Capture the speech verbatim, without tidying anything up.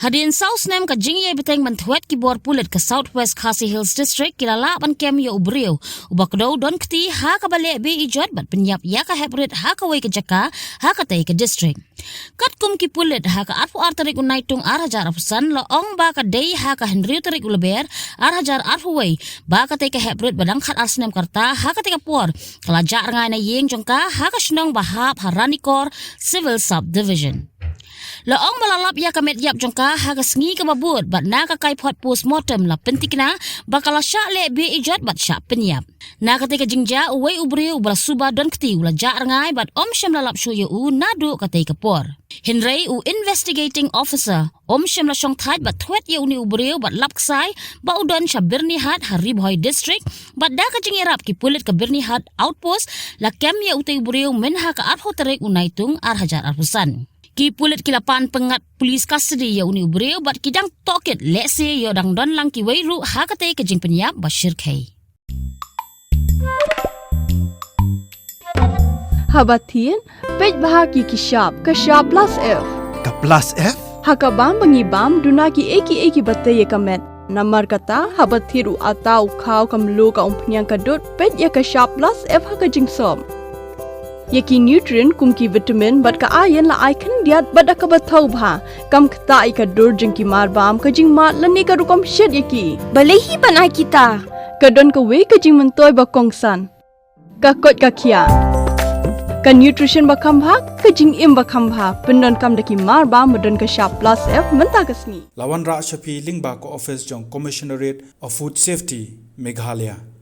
Hadien saw snem ka jingïai bteng ban thwet ki bor pulit ka South West Khasi Hills District, ki la lah ban kem ïa u briew uba kdew don kti ha kaba leh be-ijot bad pynïap ïa ka hep rit ha kawei ka jaka ha katei ka district. Katkum ki pulit, ha ka arphew ar tarik u Naitung ar hajar arphew san, la ong ba ka dei ha ka hynriew tarik u Lber ar hajar arphew wei ba katei ka hep rit ba dang khat ar snem ka rta ha katei ka por ka la jah rngai na ïing jong ka ha ka shnong ba hap ha Ranikor Civil Subdivision. La ong ba la lap ïa ka met ïap jong ka ha ka sngi kaba bud bad na ka kaiphod postmortem la pynthikna ba ka la shah leh be-ijot bad shah pynïap. Na katei ka jingjia, uwei u briew uba la suba don kti u la jah rngai bad ym shym la lap shuh ïa u naduh katei ka por. Hynrei u investigating officer ym shym la shong thait bad thwet ïa une u briew bad lap ksai ba u don sha Byrnihat ha Ri Bhoi District, bad da ka jingïarap ki pulit ka Byrnihat Outpost la kem ïa utei u briew mynha ka arphew tarik u Naitung ar hajar arphew san. Ki pulit ki la pan pyngngad police custody ïa une u briew bad ki dang tohkit lehse ïoh dang don lang kiwei ruh ha katei ka jingpynïap ba shyrkhei. Haba thied, peit bha ki ki shap, ka shap plus F. Ka plus F? Ha ka bam ba ngi bam, duna kiei kiei kiba tei ïa ka met. Namar kata, haba thied u atta, u khaw, ka mluh, ka umphniang, ka dud, peit ïa ka shap plus F ha ka jingsop. Ïa ki nutrient kum ki vitamin bad ka iron la ai khyndiat bad da kaba thaw bha, kam ktah ïa ka dur jong ki mar bam, ka jingmad lane ka rukom shet ïa ki. Balei hi ban ai kita? Ka don kawei ka jingmyntoi ba kongsan. Ka koit ka khiah. Ka nutrition ba kham bha, ka jingim ba kham bha, pyndonkam da ki mar bam ba don ka shap plus F mynta ka sngi. La wanrah sha phi lyngba ka office jong Commissionerate of Food Safety, Meghalaya.